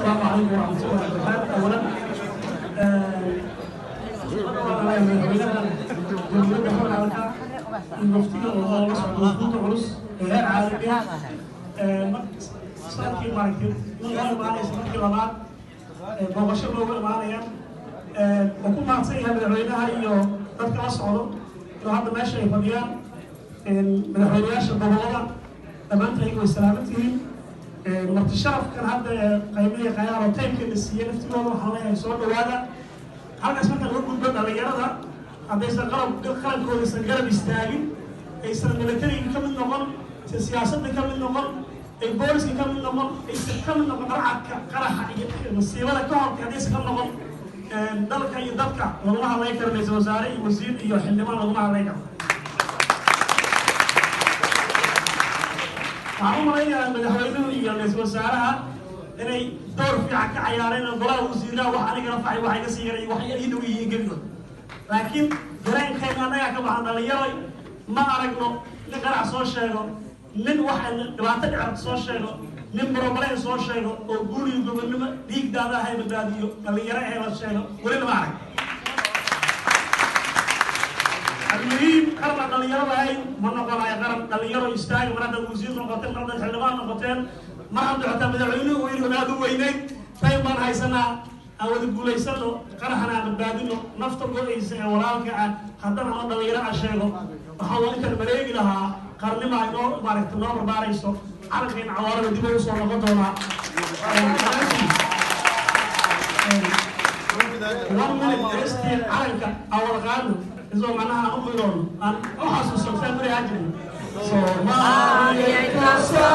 Asalaamu calaykum waraxmatullahi wabarakaatu. Awalan, madaxweynaha Jamhuuriyadda Federaalka iyo waftiga oo la socda, wafuudda culus ee heer caalami ah, sanadkii maaragtay loo imaanaysa markii labaad booqasho loogu imaanaya, oo ku mahadsan yahay madaxweynaha iyo dadka la socdo oo hadda meesha ay fadhiyaan madaxweynayaasha gobollada dhammaanta, ayagu way salaaman tihiin. Marti sharafkan hadda ee qaymihii qayaaro time-ka la siiyey laftigooda waxaan leeyahay soo dhawaada. Halkaas marka laga gudbo, dhalinyarada haddaysan qalab qarankooda aysan garab istaagin, aysan militariga ka mid noqon, aysan siyaasadda ka mid noqon, ay booliska ka mid noqon, aysan ka mid noqon dharcadka qaraxa iyo masiibada ka hortay, haddaysan ka noqon, dalka iyo dadka laguma hadlay karo. Ra'iisul wasaare iyo wasiir iyo xildhibaan laguma hadlay karo. Waxaan u malaynayaa madaxweynuhu iyo ra'iisul wasaaraha inay door fiican ka cayaareen oo golaha wasiiraha wax anigala facay, waxay ka sii yaray, wax ii dhow yihiin gebigood, laakiin dareenkeena annagaa ka baxan. Dhalinyaroy, ma aragno nin qarax soo sheego, nin wax dhibaato dhicirta soo sheego, nin problem soo sheego oo guul iyo gobonnimo dhiigdaada ahay badbaadiyo dhalinyaro ahay la sheego, weli lama arag. Almuhiim, qaran aan dhalinyaro lahayn ma noqonayo qaran. Dhalinyaro istaaga. Mar haddaad wasiir noqoteen, mar haddaad xildhibaan noqoteen, mar hadda xitaa madaxweynuhu uu yidhi aad u weyneyd, time baan haysanaa, aan wada guulaysano, qaraxana aan badbaadino, nafta go-aysa ee walaalka ah. Haddana ama dhalinyaro aan sheego, waxaa waa intaan mareegi lahaa qarnima ay noo maaragta noo barbaarayso, calankeena cawaarada dib ugu soo noqon doonaa. One minute heestii calanka aan wada qaadno, isagoo macnaha aan u qiroonno, aan u xasuusan saan beri ahaan jirnay. Soomaaliya kasta.